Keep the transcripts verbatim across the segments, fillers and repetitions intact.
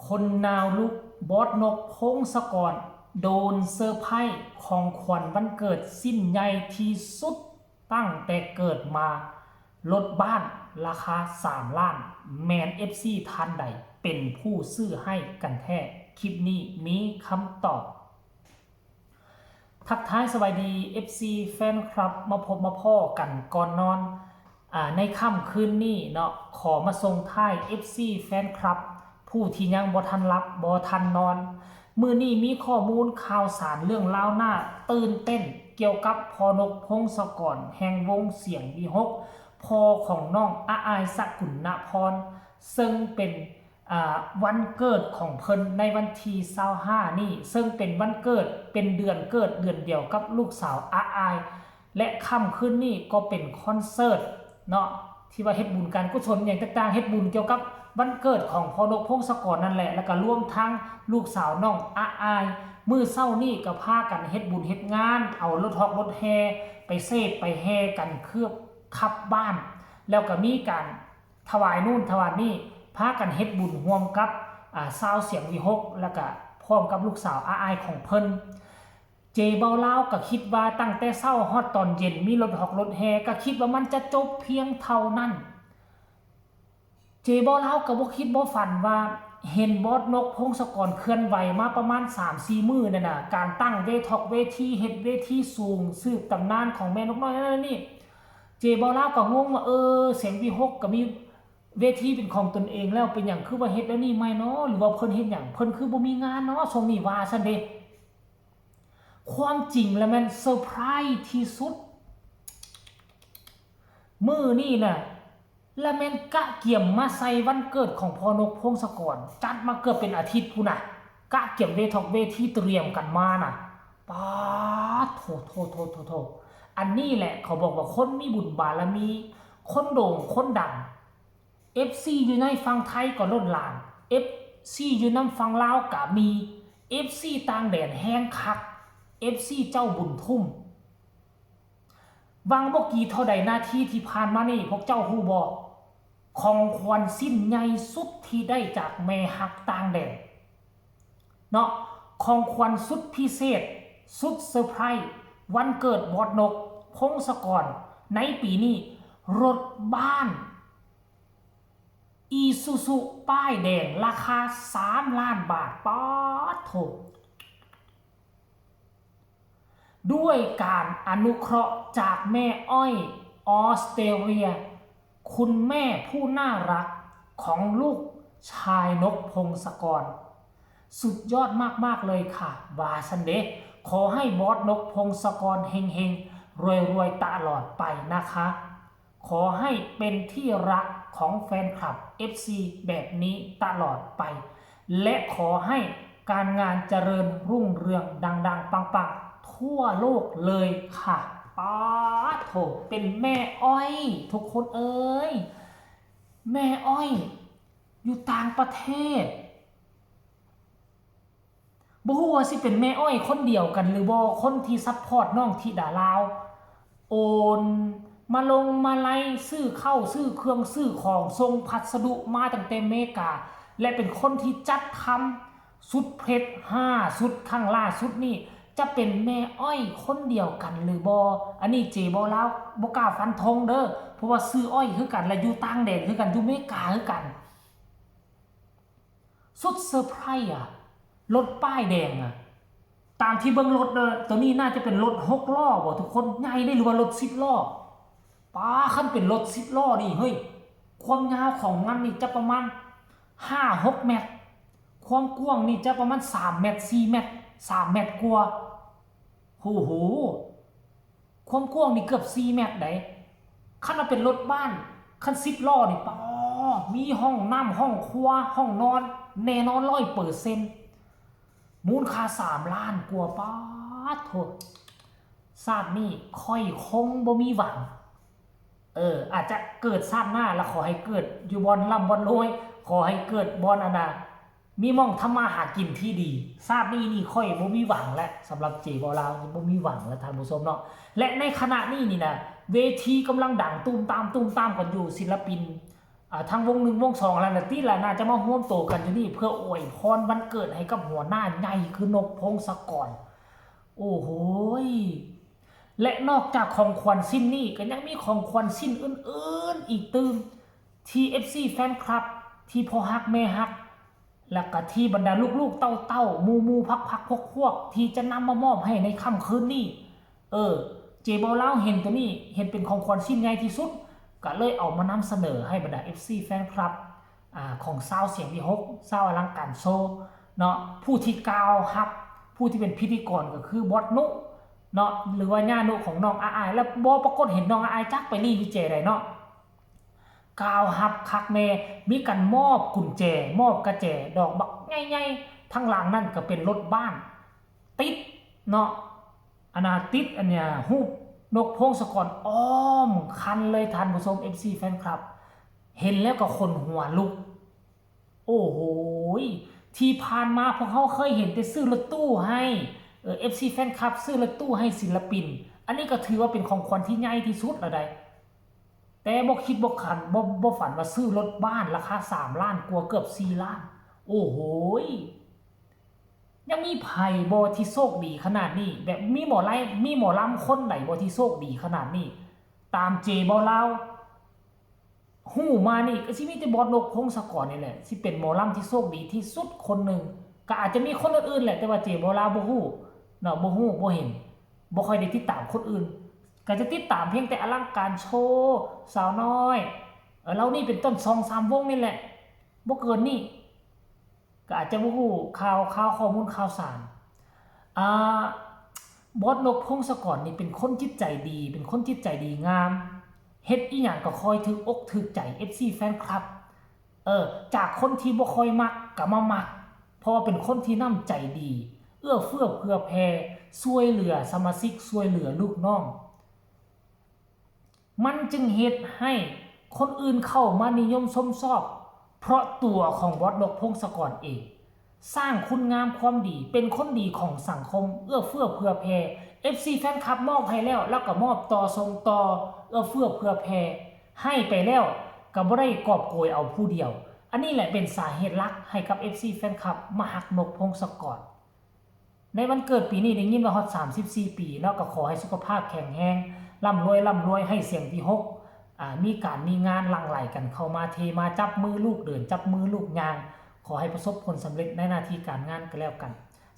คนหนาวลุก บอสนก พงศกร โดนเซอร์ไพรส์ของขวัญวันเกิดชิ้นใหญ่ที่สุดตั้งแต่เกิดมา รถบ้านราคา สามล้าน แม่น เอฟซี ท่านใดเป็นผู้ซื้อให้กันแท้ คลิปนี้มีคำตอบ ทักทายสวัสดี เอฟซี แฟนคลับ มาพบมาพ้อกันก่อนนอน อ่า ในค่ำคืนนี้เนาะ ขอมาส่งท้าย เอฟซี แฟนคลับ ผู้ที่ยังบ่ทันหลับบ่ทันนอน มื้อนี้มีข้อมูลข่าวสารเรื่องราวน่าตื่นเต้น เกี่ยวกับพ่อนก พงศกร แห่งวงเสียงวิหค พ่อของน้องอาอาย สกุณณพร ซึ่งเป็น อ่า วันเกิดของเพิ่นในวันที่ซาวห้านี้ ซึ่งเป็นวันเกิด เป็นเดือนเกิดเดือนเดียวกับลูกสาวอาอาย และค่ำคืนนี้ก็เป็นคอนเสิร์ตเนาะ ที่ว่าเฮ็ดบุญการกุศลอย่างต่างๆ เฮ็ดบุญเกี่ยวกับวันเกิดของพ่อนก พงศกร นั่นแหละ แล้วก็รวมทั้งลูกสาวน้องอาอาย มื้อเช้านี้ก็พากันเฮ็ดบุญเฮ็ดงาน เอารถฮอกรถแห่ไปเสพไปแห่กันเคือบขับบ้าน แล้วก็มีการ ถวายนู่นถวายนี่ พากันเฮ็ดบุญร่วมกับ อ่า ชาวเสียงวิหค แล้วก็พร้อมกับลูกสาวอาอายของเพิ่น เจเบาลาวก็คิดว่าตั้งแต่เช้าฮอดตอนเย็นมีรถฮอกรถแห่ ก็คิดว่ามันจะจบเพียงเท่านั้น เจเบาลาวก็บ่คิดบ่ฝันว่าเห็นบอสนก พงศกร เคลื่อนไหวมาประมาณสามสี่มื้อนั่นน่ะ การตั้งเวทอกเวที เฮ็ดเวทีสูง สืบตำนานของแม่นกน้อยนั่นนี่ เจเบาลาวก็งงว่า เออ เสียงวิหคก็มีเวทีเป็นของตนเองแล้ว เป็นหยังคือว่าเฮ็ดแล้วนี่ใหม่เนาะ หรือว่าเพิ่นเฮ็ดหยัง เพิ่นคือบ่มีงานเนาะ ช่วงนี้ว่าซั่นเด้ ความจริงแล้วแม่นเซอร์ไพรส์ที่สุด มื้อนี้น่ะ และแม่นกะเกียมมาใส่วันเกิดของพ่อนก พงศกร จัดมาเกือบเป็นอาทิตย์พุ้นน่ะ กะเกียมเวทอกเวที เตรียมกันมาน่ะ ป๊าดโถ โถ โถ โถ โถ อันนี้แหละเขาบอกว่าคนมีบุญบารมี คนโด่ง คนดัง เอฟซี อยู่ในฝั่งไทยก็ล้นหลาม เอฟซี อยู่นำฝั่งลาวก็มี เอฟซี ต่างแดนแฮงคัก เอฟซี เจ้าบุญทุ่ม หว่างบ่กี่เท่าใดนาทีที่ผ่านมานี่ พวกเจ้าฮู้บ่ ของขวัญชิ้นใหญ่สุดที่ได้จากแม่ฮักต่างแดน เนาะ ของขวัญสุดพิเศษ สุดเซอร์ไพรส์ วันเกิดบอสนก พงศกร ในปีนี้ รถบ้าน อีซูซุ ป้ายแดง ราคา สามล้านบาท ป๊าดโถ ด้วยการอนุเคราะห์จากแม่อ้อยออสเตรเลีย คุณแม่ผู้น่ารักของลูกชายนก พงศกร สุดยอดมากๆเลยค่ะ ว่าซั่นเด้ ขอให้บอสนก พงศกร เฮงๆ รวยๆ ตลอดไปนะคะ ขอให้เป็นที่รักของแฟนคลับ เอฟซี แบบนี้ตลอดไป และขอให้การงานเจริญรุ่งเรืองดังๆ ปังๆ ทั่วโลกเลยค่ะ ป๊าดโถ เป็นแม่อ้อย ทุกคนเอ้ย แม่อ้อย อยู่ต่างประเทศ บ่ฮู้ว่าสิเป็นแม่อ้อยคนเดียวกันหรือบ่ คนที่ซัพพอร์ตน้องธิดาลาว โอนมาลงมาลัย ซื้อข้าวซื้อเครื่องซื้อของ ส่งพัสดุมาตั้งแต่อเมริกา และเป็นคนที่จัดทำชุดเพชรห้าชุดครั้งล่าสุดนี่ จะเป็นแม่อ้อยคนเดียวกันหรือบ่ อันนี้เจเบาลาวบ่กล้าฟันธงเด้อ เพราะว่าชื่ออ้อยคือกัน และอยู่ต่างแดนคือกัน อยู่อเมริกาคือกัน สุดเซอร์ไพรส์อะ รถป้ายแดงอะ ตามที่เบิ่งรถเด้อ ตัวนี้น่าจะเป็นรถหกล้อบ่ทุกคน ใหญ่เด้ หรือว่ารถสิบล้อ ป๊า คันเป็นรถสิบล้อนี่ เฮ้ย ความยาวของมันนี่จะประมาณห้าหกเมตร ความกว้างนี่จะประมาณสามเมตร สี่เมตร สามเมตรกว่า โอ้โห ความกว้างนี่เกือบสี่เมตรได้ คันว่าเป็นรถบ้าน คันสิบล้อนี่ ป๊า มีห้องน้ำ ห้องครัว ห้องนอน แน่นอนร้อยเปอร์เซ็นต์ มูลค่าสามล้านกว่า ป๊าดโถ ชาตินี้ข้อยคงบ่มีหวัง เออ อาจจะเกิดชาติหน้า แล้วขอให้เกิดอยู่บ่อนร่ำบ่อนรวย ขอให้เกิดบ่อนอันน่ะ มีหม่องทำมาหากินที่ดี ชาตินี้นี่ข้อยบ่มีหวังแล้ว สำหรับเจเบาลาวนี่บ่มีหวังแล้วท่านผู้ชมเนาะ และในขณะนี้นี่นะ เวทีกำลังดังตูมตามตูมตามกันอยู่ ศิลปิน อ่า ทั้งวงหนึ่งวงสองแล้วนะติล่ะ น่าจะมาร่วมตัวกันอยู่นี่ เพื่ออวยพรวันเกิดให้กับหัวหน้าใหญ่คือนกพงศกร โอ้โหย และนอกจากของขวัญชิ้นนี้ก็ยังมีของขวัญชิ้นอื่นๆอีกตื่ม ที่ เอฟซี แฟนคลับ ที่พ่อฮักแม่ฮัก และก็ที่บรรดาลูกๆเต้าๆหมู่ๆพักๆพวกๆที่จะนำมามอบให้ในค่ำคืนนี้ เออ เจบ่าวลาวเห็นตัวนี้ เห็นเป็นของขวัญชิ้นใหญ่ที่สุด ก็เลยเอามานำเสนอให้บรรดา เอฟซี แฟนคลับ อ่า ของซาวเสียงวิหก ซาวอลังการโชว์เนาะ ผู้ที่กล่าวฮับ ผู้ที่เป็นพิธีกรก็คือบอสนุเนาะ หรือว่าย่านุของน้องอาอาย แล้วบ่ปรากฏเห็นน้องอาอายจักไปลีอยู่แจใดเนาะ กล่าวฮับคักแน่ มีการมอบกุญแจ มอบกระแจ ดอกบักใหญ่ๆ ทั้งหลังนั่นก็เป็นรถบ้าน ติดเนาะ อันน่ะติดอันเนี้ย รูปนกพงศกรอ้อมคันเลยท่านผู้ชม เอฟซี แฟนคลับ เห็นแล้วก็ขนหัวลุก โอ้โหย ที่ผ่านมาพวกเขาเคยเห็นแต่ซื้อรถตู้ให้ เออ เอฟซี แฟนคลับ ซื้อรถตู้ให้ศิลปิน อันนี้ก็ถือว่าเป็นของขวัญที่ใหญ่ที่สุดแล้วได้ แต่บ่คิดบ่ขัน บ่ บ่ฝันว่าซื้อรถบ้านราคาสามล้านกว่า เกือบสี่ล้าน โอ้โหย ยังมีไผบ่ที่โชคดีขนาดนี้ แบบมีหมอลำ มีหมอลำคนไหนบ่ที่โชคดีขนาดนี้ ตามเจบ่าวลาว ฮู้มานี่ก็สิมีแต่บอสนกพงศกรนี่แหละ สิเป็นหมอลำที่โชคดีที่สุดคนหนึ่ง ก็อาจจะมีคนอื่นๆแหละ แต่ว่าเจบ่าวลาวบ่ฮู้เนาะ บ่ฮู้ บ่เห็น บ่ค่อยได้ติดตามคนอื่น ก็จะติดตามเพียงแต่อลังการโชว์ สาวน้อย เออ เหล่านี้เป็นต้น สองสามวงนี่แหละ บ่เกินนี้ ก็อาจจะบ่ฮู้ข่าว ข่าวข้อมูลข่าวสาร อ่า บอสนกพงศกรนี่เป็นคนจิตใจดี เป็นคนจิตใจดีงาม เฮ็ดอีหยังก็คอยถืกอกถืกใจ เอฟซี แฟนคลับ เออ จากคนที่บ่ค่อยมักก็มามัก เพราะว่าเป็นคนที่น้ำใจดี เอื้อเฟื้อเผื่อแผ่ ช่วยเหลือสมาชิก ช่วยเหลือลูกน้อง มันจึงเฮ็ดให้คนอื่นเข้ามานิยมชมชอบ เพราะตัวของบอสนกพงศกรเอง สร้างคุณงามความดี เป็นคนดีของสังคม เอื้อเฟื้อเผื่อแผ่ เอฟซี แฟนคลับมอบให้แล้ว แล้วก็มอบต่อ ส่งต่อ เอื้อเฟื้อเผื่อแผ่ ให้ไปแล้ว ก็บ่ได้กอบโกยเอาผู้เดียว อันนี้แหละเป็นสาเหตุหลักให้กับ เอฟซี แฟนคลับ มาฮักนกพงศกร ในวันเกิดปีนี้ได้ยินว่าฮอดสามสิบสี่ปีเนาะ ก็ขอให้สุขภาพแข็งแรง ร่ำรวย ร่ำรวย ให้เสียงวิหก อ่า มีการมีงานหลั่งไหลกันเข้ามา เทมา จับมือลูกเดิน จับมือลูกย่าง ขอให้ประสบผลสำเร็จในหน้าที่การงานก็แล้วกัน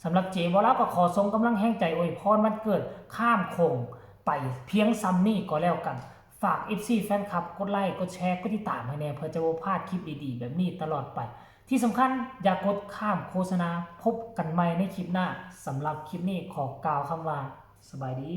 สำหรับเจบ่าวลาวก็ขอส่งกำลังแฮงใจอวยพรวันเกิดข้ามโขงไปเพียงส่ำนี้ก็แล้วกัน ฝาก เอฟซี แฟนคลับ กดไลค์ กดแชร์ กดติดตามให้แน่ เพื่อจะบ่พลาดคลิปดีๆแบบนี้ตลอดไป ที่สำคัญอย่ากดข้ามโฆษณา พบกันใหม่ในคลิปหน้า สำหรับคลิปนี้ขอกล่าวคำว่า สบายดี